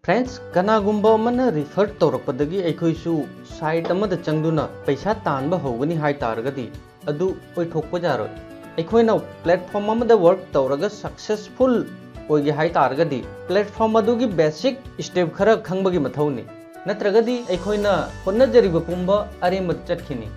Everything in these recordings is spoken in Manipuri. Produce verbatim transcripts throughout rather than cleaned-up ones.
Friends, ꯀꯅꯥꯒꯨꯝꯕ ꯑꯃꯅ refer ꯇꯧꯔꯛꯄꯗꯒꯤ ꯑꯩꯈꯣꯏꯁꯨ site ꯑꯃꯗ ꯆꯪꯗꯨꯅ ꯄꯩꯁꯥ ꯇꯥꯟꯕ ꯍꯧꯒꯅꯤ ꯍꯥꯏ ꯇꯥꯔꯒꯗꯤ ꯑꯗꯨ ꯑꯣꯏꯊꯣꯛꯄ ꯌꯥꯔꯣꯏ꯫ ꯑꯩꯈꯣꯏꯅ platform ꯑꯃꯗ work ꯇꯧꯔꯒ successful ꯑꯣꯏꯒꯦ ꯍꯥꯏ ꯇꯥꯔꯒꯗꯤ platform ꯑꯗꯨꯒꯤ basic step ꯈꯔ ꯈꯪꯕꯒꯤ ꯃꯊꯧꯅꯤ꯫ ꯅꯠꯇ꯭ꯔꯒꯗꯤ ꯑꯩꯈꯣꯏꯅ ꯍꯣꯠꯅꯖꯔꯤꯕ ꯄꯨꯝꯕ ꯑꯔꯦꯝꯕꯗ ꯆꯠꯈꯤꯅꯤ꯫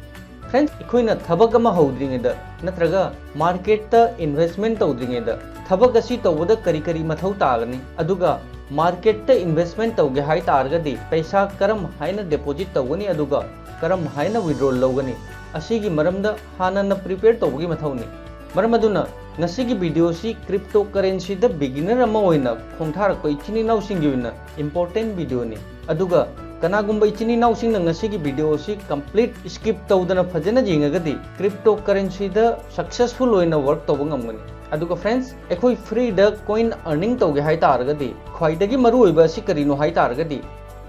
Friends, ꯑꯩꯈꯣꯏꯅ ꯊꯕꯛ ꯑꯃ ꯍꯧꯗ꯭ꯔꯤꯉꯩꯗ ꯅꯠꯇ꯭ꯔꯒ marketꯇ investment ꯇꯧꯗ꯭ꯔꯤꯉꯩꯗ ꯊꯕꯛ ꯑꯁꯤ ꯇꯧꯕꯗ ꯀꯔꯤ ꯀꯔꯤ ꯃꯊꯧ ꯇꯥꯒꯅꯤ, ꯑꯗꯨꯒ marketꯇ investment ꯇꯧꯒꯦ ꯍꯥꯏ ꯇꯥꯔꯒꯗꯤ ꯄꯩꯁꯥ ꯀꯔꯝ ꯍꯥꯏꯅ deposit ꯇꯧꯒꯅꯤ, ꯑꯗꯨꯒ ꯀꯔꯝ ꯍꯥꯏꯅ withdrawal ꯂꯧꯒꯅꯤ, ꯑꯁꯤꯒꯤ ꯃꯔꯝꯗ ꯍꯥꯟꯅꯅ prepare ꯇꯧꯕꯒꯤ ꯃꯊꯧꯅꯤ꯫ ꯃꯔꯝ ꯑꯗꯨꯅ ꯉꯁꯤꯒꯤ video ꯑꯁꯤ cryptocurrencyꯗ beginner ꯑꯃ ꯑꯣꯏꯅ ꯈꯣꯡꯊꯥꯔꯛꯄ ꯏꯆꯤꯟ ꯏꯅꯥꯎꯁꯤꯡꯒꯤ ꯑꯣꯏꯅ important videoꯅꯤ꯫ ꯑꯗꯨꯒ ꯀꯅꯥꯒꯨꯝꯕ ꯏꯆꯤꯟ ꯏꯅꯥꯎꯁꯤꯡꯅ ꯉꯁꯤꯒꯤ video ꯑꯁꯤ complete skip ꯇꯧꯗꯅ ꯐꯖꯅ ꯌꯦꯡꯉꯒꯗꯤ cryptocurrencyꯗ successful ꯑꯣꯏꯅ work ꯇꯧꯕ ꯉꯝꯒꯅꯤ꯫ ꯑꯗꯨꯒ friends, ꯑꯩꯈꯣꯏ freeꯗ coin earning ꯇꯧꯒꯦ ꯍꯥꯏ ꯇꯥꯔꯒꯗꯤ ꯈ꯭ꯋꯥꯏꯗꯒꯤ ꯃꯔꯨꯑꯣꯏꯕ ꯑꯁꯤ ꯀꯔꯤꯅꯣ ꯍꯥꯏ ꯇꯥꯔꯒꯗꯤ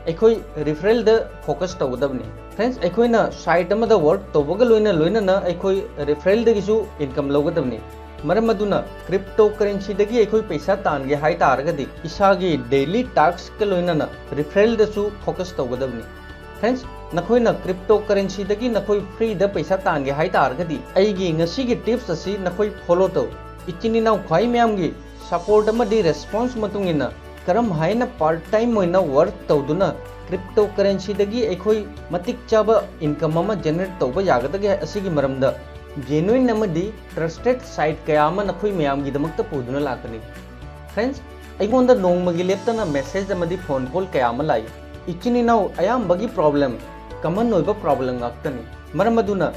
ꯑꯩꯈꯣꯏ referralꯗ focus ꯇꯧꯒꯗꯕꯅꯤ꯫ Friends, ꯑꯩꯈꯣꯏꯅ site ꯑꯃꯗ work ꯇꯧꯕꯒ ꯂꯣꯏꯅ ꯂꯣꯏꯅꯅ ꯑꯩꯈꯣꯏ referralꯗꯒꯤꯁꯨ income ꯂꯧꯒꯗꯕꯅꯤ꯫ ꯃꯔꯝ ꯑꯗꯨꯅ cryptocurrencyꯗꯒꯤ ꯑꯩꯈꯣꯏ ꯄꯩꯁꯥ ꯇꯥꯟꯒꯦ ꯍꯥꯏ ꯇꯥꯔꯒꯗꯤ ꯏꯁꯥꯒꯤ daily taskꯀ ꯂꯣꯏꯅꯅ referralꯗꯁꯨ focus ꯇꯧꯒꯗꯕꯅꯤ꯫ Friends, ꯅꯈꯣꯏꯅ cryptocurrencyꯗꯒꯤ ꯅꯈꯣꯏ freeꯗ ꯄꯩꯁꯥ ꯇꯥꯟꯒꯦ ꯍꯥꯏ ꯇꯥꯔꯒꯗꯤ ꯑꯩꯒꯤ ꯉꯁꯤꯒꯤ tips ꯑꯁꯤ ꯅꯈꯣꯏ follow ꯇꯧ꯫ ꯏꯆꯤꯟ ꯏꯅꯥꯎ ꯈ꯭ꯋꯥꯏ ꯃꯌꯥꯝꯒꯤ support ꯑꯃꯗꯤ response ꯃꯇꯨꯡ ꯏꯟꯅ ꯀꯔꯝ ꯍꯥꯏꯅ part time ꯑꯣꯏꯅ work ꯇꯧꯗꯨꯅ cryptocurrencyꯗꯒꯤ ꯑꯩꯈꯣꯏ ꯃꯇꯤꯛ ꯆꯥꯕ income ꯑꯃ generate ꯇꯧꯕ ꯌꯥꯒꯗꯒꯦ ꯑꯁꯤꯒꯤ ꯃꯔꯝꯗ genuine ꯑꯃꯗꯤ trusted site ꯀꯌꯥ ꯑꯃ ꯅꯈꯣꯏ ꯃꯌꯥꯝꯒꯤꯗꯃꯛꯇ ꯄꯨꯗꯨꯅ ꯂꯥꯛꯀꯅꯤ꯫ Friends, ꯑꯩꯉꯣꯟꯗ ꯅꯣꯡꯃꯒꯤ ꯂꯦꯞꯇꯅ message ꯑꯃꯗꯤ phone call ꯀꯌꯥ ꯑꯃ ꯂꯥꯛꯏ꯫ ꯏꯆꯤꯟ ꯏꯅꯥꯎ ꯑꯌꯥꯝꯕꯒꯤ problem common ꯑꯣꯏꯕ problem ꯉꯥꯛꯇꯅꯤ꯫ ꯃꯔꯝ ꯑꯗꯨꯅ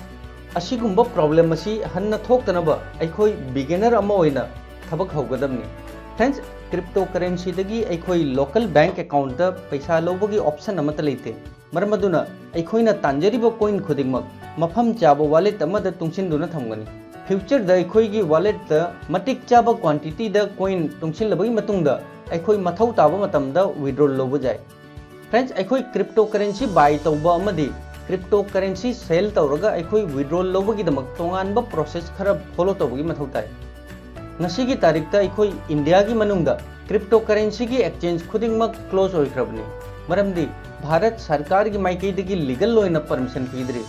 ꯑꯁꯤꯒꯨꯝꯕ problem ꯑꯁꯤ ꯍꯟꯅ ꯊꯣꯛꯇꯅꯕ ꯑꯩꯈꯣꯏ beginner ꯑꯃ ꯑꯣꯏꯅ ꯊꯕꯛ ꯍꯧꯒꯗꯕꯅꯤ꯫ Friends, cryptocurrencyꯗꯒꯤ ꯑꯩꯈꯣꯏ local bank accountꯇ ꯄꯩꯁꯥ ꯂꯧꯕꯒꯤ option ꯑꯃꯠꯇ ꯂꯩꯇꯦ꯫ ꯃꯔꯝ ꯑꯗꯨꯅ ꯑꯩꯈꯣꯏꯅ ꯇꯥꯟꯖꯔꯤꯕ coin ꯈꯨꯗꯤꯡꯃꯛ ꯃꯐꯝ ꯆꯥꯕ wallet ꯑꯃꯗ ꯇꯨꯡꯁꯤꯟꯗꯨꯅ ꯊꯝꯒꯅꯤ꯫ Futureꯗ ꯑꯩꯈꯣꯏꯒꯤ walletꯇ ꯃꯇꯤꯛ ꯆꯥꯕ quantityꯗ coin ꯇꯨꯡꯁꯤꯜꯂꯕꯒꯤ ꯃꯇꯨꯡꯗ ꯑꯩꯈꯣꯏ ꯃꯊꯧ ꯇꯥꯕ ꯃꯇꯝꯗ withdrawal ꯂꯧꯕ ꯌꯥꯏ꯫ Friends, ꯑꯩꯈꯣꯏ cryptocurrency buy ꯇꯧꯕ ꯑꯃꯗꯤ cryptocurrency sell ꯇꯧꯔꯒ ꯑꯩꯈꯣꯏ withdrawal ꯂꯧꯕꯒꯤꯗꯃꯛ ꯇꯣꯉꯥꯟꯕ process ꯈꯔ follow ꯇꯧꯕꯒꯤ ꯃꯊꯧ ꯇꯥꯏ꯫ ꯉꯁꯤꯒꯤ ꯇꯥꯔꯤꯛꯇ ꯑꯩꯈꯣꯏ Indiaꯒꯤ ꯃꯅꯨꯡꯗ Cryptocurrencyꯒꯤ exchange ꯈꯨꯗꯤꯡꯃꯛ close ꯑꯣꯏꯈ꯭ꯔꯕꯅꯤ, ꯃꯔꯝꯗꯤ ꯚꯥꯔꯠ ꯁꯔꯀꯥꯔꯒꯤ ꯃꯥꯏꯀꯩꯗꯒꯤ legal ꯑꯣꯏꯅ permission ꯄꯤꯗ꯭ꯔꯤ꯫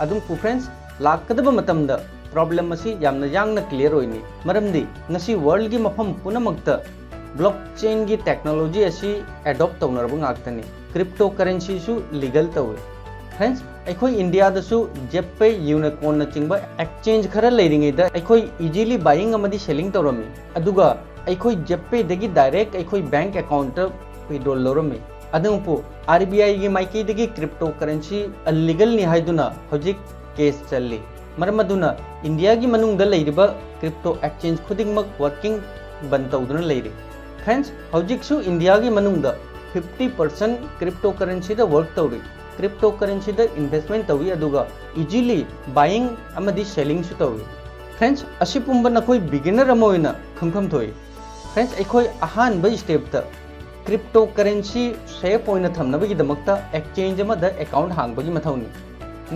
ꯑꯗꯨꯕꯨ friends, ꯂꯥꯛꯀꯗꯕ ꯃꯇꯝꯗ problem ꯑꯁꯤ ꯌꯥꯝꯅ ꯌꯥꯡꯅ clear ꯑꯣꯏꯅꯤ, ꯃꯔꯝꯗꯤ ꯉꯁꯤ worldꯒꯤ ꯃꯐꯝ ꯄꯨꯝꯅꯃꯛꯇ blockchainꯒꯤ technology ꯑꯁꯤ adopt ꯇꯧꯅꯔꯕ ꯉꯥꯛꯇꯅꯤ꯫ Cryptocurrencyꯁꯨ legal ꯇꯧꯏ꯫ Friends, ꯑꯩꯈꯣꯏ ꯏꯟꯗꯤꯌꯥꯗꯁꯨ Zebpay, Unicornꯅꯆꯤꯡꯕ exchange ꯈꯔ ꯂꯩꯔꯤꯉꯩꯗ ꯑꯩꯈꯣꯏ easily buying ꯑꯃꯗꯤ selling ꯇꯧꯔꯝꯃꯤ, ꯑꯗꯨꯒ ꯑꯩꯈꯣꯏ Zebpayꯗꯒꯤ direct ꯑꯩꯈꯣꯏ bank accountꯇ withdrawal ꯂꯧꯔꯝꯃꯤ꯫ ꯑꯗꯨꯕꯨ RBIꯒꯤ ꯃꯥꯏꯀꯩꯗꯒꯤ cryptocurrency illegalꯅꯤ ꯍꯥꯏꯗꯨꯅ ꯍꯧꯖꯤꯛ case ꯆꯜꯂꯤ꯫ ꯃꯔꯝ ꯑꯗꯨꯅ ꯏꯟꯗꯤꯌꯥꯒꯤ ꯃꯅꯨꯡꯗ ꯂꯩꯔꯤꯕ crypto exchange ꯈꯨꯗꯤꯡꯃꯛ working ꯕꯟ ꯇꯧꯗꯨꯅ ꯂꯩꯔꯤ꯫ Friends, ꯍꯧꯖꯤꯛꯁꯨ ꯏꯟꯗꯤꯌꯥꯒꯤ ꯃꯅꯨꯡꯗ fifty percent cryptocurrencyꯗ work ꯇꯧꯔꯤ꯫ Cryptocurrencyꯗ investment ꯇꯧꯏ, ꯑꯗꯨꯒ easily buying ꯑꯃꯗꯤ sellingꯁꯨ ꯇꯧꯏ꯫ Friends, ꯑꯁꯤ ꯄꯨꯝꯕ ꯅꯈꯣꯏ beginner ꯑꯃ ꯑꯣꯏꯅ ꯈꯪꯐꯝ ꯊꯣꯛꯏ꯫ Friends, ꯑꯩꯈꯣꯏ ꯑꯍꯥꯟꯕ stepꯇ cryptocurrency safe ꯑꯣꯏꯅ ꯊꯝꯅꯕꯒꯤꯗꯃꯛꯇ exchange ꯑꯃꯗ account ꯍꯥꯡꯕꯒꯤ ꯃꯊꯧꯅꯤ꯫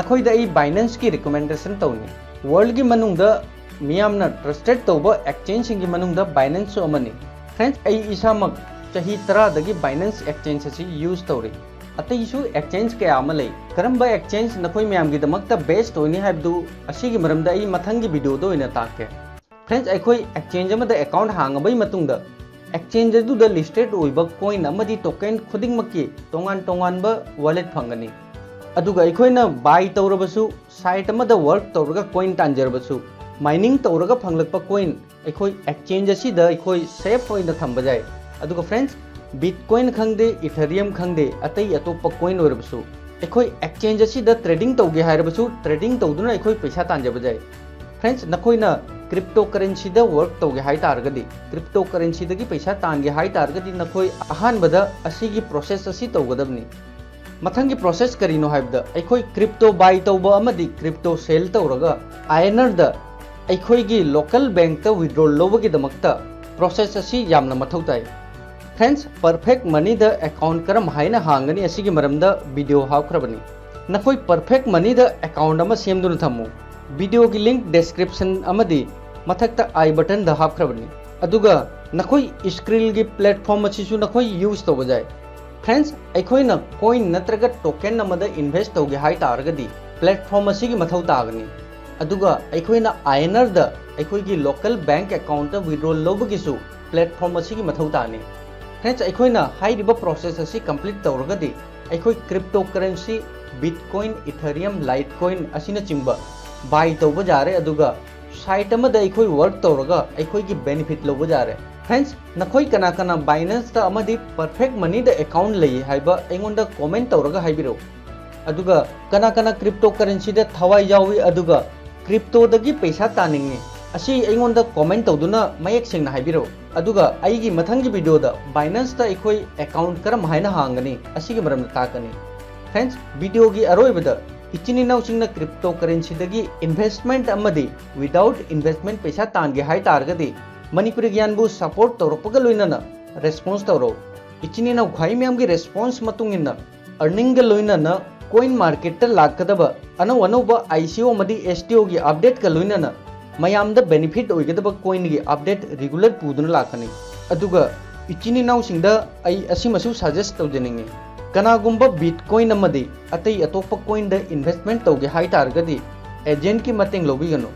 ꯅꯈꯣꯏꯗ ꯑꯩ Binanceꯀꯤ recommendation ꯇꯧꯅꯤ꯫ Worldꯒꯤ ꯃꯅꯨꯡꯗ ꯃꯤꯌꯥꯝꯅ trusted ꯇꯧꯕ exchangeꯁꯤꯡꯒꯤ ꯃꯅꯨꯡꯗ Binanceꯁꯨ ꯑꯃꯅꯤ꯫ Friends, ꯑꯩ ꯏꯁꯥꯃꯛ ꯆꯍꯤ ꯇꯔꯥꯗꯒꯤ Binance exchange ꯑꯁꯤ use ꯇꯧꯔꯤ꯫ ꯑꯇꯩꯁꯨ exchange ꯀꯌꯥ ꯑꯃ ꯂꯩ꯫ ꯀꯔꯝꯕ exchange ꯅꯈꯣꯏ ꯃꯌꯥꯝꯒꯤꯗꯃꯛꯇ best ꯑꯣꯏꯅꯤ ꯍꯥꯏꯕꯗꯨ ꯑꯁꯤꯒꯤ ꯃꯔꯝꯗ ꯑꯩ ꯃꯊꯪꯒꯤ videoꯗ ꯑꯣꯏꯅ ꯇꯥꯛꯀꯦ꯫ Friends, ꯑꯩꯈꯣꯏ exchange ꯑꯃꯗ account ꯍꯥꯡꯉꯕꯒꯤ ꯃꯇꯨꯡꯗ exchange ꯑꯗꯨꯗ listed ꯑꯣꯏꯕ coin ꯑꯃꯗꯤ token ꯈꯨꯗꯤꯡꯃꯛꯀꯤ ꯇꯣꯉꯥꯟ ꯇꯣꯉꯥꯟꯕ wallet ꯐꯪꯒꯅꯤ꯫ ꯑꯗꯨꯒ ꯑꯩꯈꯣꯏꯅ buy ꯇꯧꯔꯕꯁꯨ, site ꯑꯃꯗ work ꯇꯧꯔꯒ coin ꯇꯥꯟꯖꯔꯕꯁꯨ, mining ꯇꯧꯔꯒ ꯐꯪꯂꯛꯄ coin ꯑꯩꯈꯣꯏ exchange ꯑꯁꯤꯗ ꯑꯩꯈꯣꯏ safe ꯑꯣꯏꯅ ꯊꯝꯕ ꯌꯥꯏ꯫ ꯑꯗꯨꯒ friends, Bitcoin ꯈꯪꯗꯦ, Ethereum ꯈꯪꯗꯦ, ꯑꯇꯩ ꯑꯇꯣꯞꯄ coin ꯑꯣꯏꯔꯕꯁꯨ, ꯑꯩꯈꯣꯏ exchange ꯑꯁꯤꯗ trading ꯇꯧꯒꯦ ꯍꯥꯏꯔꯕꯁꯨ trading ꯇꯧꯗꯨꯅ ꯑꯩꯈꯣꯏ ꯄꯩꯁꯥ ꯇꯥꯟꯖꯕ ꯌꯥꯏ꯫ Friends, ꯅꯈꯣꯏꯅ cryptocurrencyꯗ work ꯇꯧꯒꯦ ꯍꯥꯏ ꯇꯥꯔꯒꯗꯤ, cryptocurrencyꯗꯒꯤ ꯄꯩꯁꯥ ꯇꯥꯟꯒꯦ ꯍꯥꯏ ꯇꯥꯔꯒꯗꯤ, ꯅꯈꯣꯏ ꯑꯍꯥꯟꯕꯗ ꯑꯁꯤꯒꯤ process ꯑꯁꯤ ꯇꯧꯒꯗꯕꯅꯤ꯫ ꯃꯊꯪꯒꯤ process ꯀꯔꯤꯅꯣ ꯍꯥꯏꯕꯗ, ꯑꯩꯈꯣꯏ crypto buy ꯇꯧꯕ ꯑꯃꯗꯤ crypto sell ꯇꯧꯔꯒ INRꯗ ꯑꯩꯈꯣꯏꯒꯤ local bankꯇ withdrawal ꯂꯧꯕꯒꯤꯗꯃꯛꯇ process ꯑꯁꯤ ꯌꯥꯝꯅ ꯃꯊꯧ ꯇꯥꯏ꯫ Friends, Perfect Moneyꯗ account ꯀꯔꯝ ꯍꯥꯏꯅ ꯍꯥꯡꯒꯅꯤ ꯑꯁꯤꯒꯤ ꯃꯔꯝꯗ video ꯍꯥꯞꯈ꯭ꯔꯕꯅꯤ꯫ ꯅꯈꯣꯏ Perfect Moneyꯗ account ꯑꯃ ꯁꯦꯝꯗꯨꯅ ꯊꯝꯃꯨ꯫ Videoꯒꯤ link description ꯑꯃꯗꯤ ꯃꯊꯛꯇ I buttonꯗ ꯍꯥꯞꯈ꯭ꯔꯕꯅꯤ꯫ ꯑꯗꯨꯒ ꯅꯈꯣꯏ Skrillꯒꯤ platform ꯑꯁꯤꯁꯨ ꯅꯈꯣꯏ use ꯇꯧꯕ ꯌꯥꯏ꯫ Friends, ꯑꯩꯈꯣꯏꯅ coin ꯅꯠꯇ꯭ꯔꯒ token ꯑꯃꯗ invest ꯇꯧꯒꯦ ꯍꯥꯏ ꯇꯥꯔꯒꯗꯤ platform ꯑꯁꯤꯒꯤ ꯃꯊꯧ ꯇꯥꯒꯅꯤ꯫ ꯑꯗꯨꯒ ꯑꯩꯈꯣꯏꯅ Ionrꯗ ꯑꯩꯈꯣꯏꯒꯤ local bank accountꯇ withdrawal ꯂꯧꯕꯒꯤꯁꯨ platform ꯑꯁꯤꯒꯤ ꯃꯊꯧ ꯇꯥꯅꯤ꯫ Friends, ꯑꯩꯈꯣꯏꯅ ꯍꯥꯏꯔꯤꯕ process ꯑꯁꯤ complete ꯇꯧꯔꯒꯗꯤ ꯑꯩꯈꯣꯏ cryptocurrency, Bitcoin, Ethereum, Litecoin ꯑꯁꯤꯅꯆꯤꯡꯕ buy ꯇꯧꯕ ꯌꯥꯔꯦ, ꯑꯗꯨꯒ site ꯑꯃꯗ ꯑꯩꯈꯣꯏ work ꯇꯧꯔꯒ ꯑꯩꯈꯣꯏꯒꯤ benefit ꯂꯧꯕ ꯌꯥꯔꯦ꯫ Friends, ꯅꯈꯣꯏ ꯀꯅꯥ ꯀꯅꯥ Binanceꯇ ꯑꯃꯗꯤ Perfect Moneyꯗ account ꯂꯩ ꯍꯥꯏꯕ ꯑꯩꯉꯣꯟꯗ comment ꯇꯧꯔꯒ ꯍꯥꯏꯕꯤꯔꯛꯎ꯫ ꯑꯗꯨꯒ ꯀꯅꯥ ꯀꯅꯥ cryptocurrencyꯗ ꯊꯋꯥꯏ ꯌꯥꯎꯏ ꯑꯗꯨꯒ cryptoꯗꯒꯤ ꯄꯩꯁꯥ ꯇꯥꯅꯤꯡꯉꯤ, ꯑꯁꯤ ꯑꯩꯉꯣꯟꯗ comment ꯇꯧꯗꯨꯅ ꯃꯌꯦꯛ ꯁꯦꯡꯅ ꯍꯥꯏꯕꯤꯔꯛꯎ꯫ ꯑꯗꯨꯒ ꯑꯩꯒꯤ ꯃꯊꯪꯒꯤ videoꯗ Binanceꯇ ꯑꯩꯈꯣꯏ account ꯀꯔꯝ ꯍꯥꯏꯅ ꯍꯥꯡꯒꯅꯤ ꯑꯁꯤꯒꯤ ꯃꯔꯝꯗ ꯇꯥꯛꯀꯅꯤ꯫ Friends, videoꯒꯤ ꯑꯔꯣꯏꯕꯗ ꯏꯆꯤꯟ ꯏꯅꯥꯎꯁꯤꯡꯅ cryptocurrencyꯗꯒꯤ investment ꯑꯃꯗꯤ without investment ꯄꯩꯁꯥ ꯇꯥꯟꯒꯦ ꯍꯥꯏ ꯇꯥꯔꯒꯗꯤ ꯃꯅꯤꯄꯨꯔꯤ ꯒ꯭ꯌꯥꯟꯕꯨ support ꯇꯧꯔꯛꯄꯒ ꯂꯣꯏꯅꯅ response ꯇꯧꯔꯛꯎ꯫ ꯏꯆꯤꯟ ꯏꯅꯥꯎ ꯈ꯭ꯋꯥꯏ ꯃꯌꯥꯝꯒꯤ response ꯃꯇꯨꯡ ꯏꯟꯅ earningꯒ ꯂꯣꯏꯅꯅ coin marketꯇ ꯂꯥꯛꯀꯗꯕ ꯑꯅꯧ ꯑꯅꯧꯕ ICO ꯑꯃꯗꯤ STOꯒꯤ updateꯀ ꯂꯣꯏꯅꯅ ꯃꯌꯥꯝꯗ benefit ꯑꯣꯏꯒꯗꯕ coinꯒꯤ update regular ꯄꯨꯗꯨꯅ ꯂꯥꯛꯀꯅꯤ꯫ ꯑꯗꯨꯒ ꯏꯆꯤꯟ ꯏꯅꯥꯎꯁꯤꯡꯗ ꯑꯩ ꯑꯁꯤꯃꯁꯨ suggest ꯇꯧꯖꯅꯤꯡꯉꯤ, ꯀꯅꯥꯒꯨꯝꯕ Bitcoin ꯑꯃꯗꯤ ꯑꯇꯩ ꯑꯇꯣꯞꯄ coinꯗ investment ꯇꯧꯒꯦ ꯍꯥꯏ ꯇꯥꯔꯒꯗꯤ agentꯀꯤ ꯃꯇꯦꯡ ꯂꯧꯕꯤꯒꯅꯨ꯫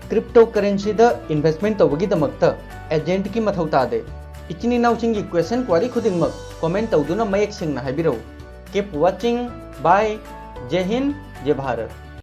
Cryptocurrencyꯗ investment ꯇꯧꯕꯒꯤꯗꯃꯛꯇ agentꯀꯤ ꯃꯊꯧ ꯇꯥꯗꯦ꯫ ꯏꯆꯤꯟ ꯏꯅꯥꯎꯁꯤꯡꯒꯤ question query ꯈꯨꯗꯤꯡꯃꯛ comment ꯇꯧꯗꯨꯅ ꯃꯌꯦꯛ ꯁꯦꯡꯅ ꯍꯥꯏꯕꯤꯔꯛꯎ꯫ Keep watching. Bye. Jai Hind, Jai Bharat.